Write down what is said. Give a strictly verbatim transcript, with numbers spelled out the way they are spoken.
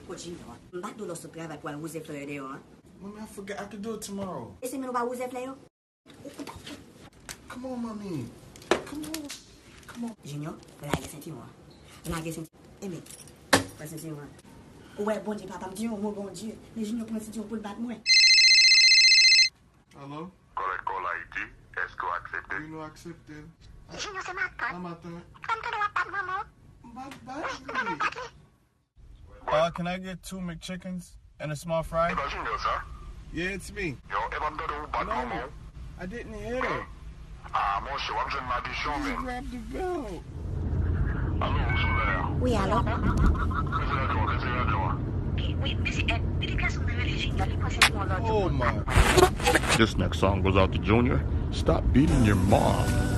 Kot Junior an? M pa t di w lè w sot travay pou al wouze flè yo deyò an? Mommy, I forgot I could do it tomorrow. E se men ou pa wouze flè yo? Come on, mommy. Come on. Come on. Junior, lage sentiwon an. Lage sentiwon. Enben, pran sentiwon an. Ou wè Bondye, papa m di yon mo, Bondye. Men Junior pran sentiwon pou l bat mwen. Hello? Kòlèg Kòl Ayiti, èske w aksepte? Wi, nou aksepte. Junior, se matant. A, matant. Sa m tande w ap bat manman w? M pa t bat li. Uh, can I get two McChickens and a small fry? E pa Junior sa? Yeah, it's me. Yo, e pa m tande w bat manman w? I didn't hit her. Ah, monchè, w ap jwenn madichon menm. Grab the belt. Alo, ou sou lè a? Wi, alo. Mete radyo an, mete radyo an. Wi, mete, eh, mete gason nan rele Junior, li panse se yon lòt. Oh my. This next song goes out to Junior. Stop beating your mom.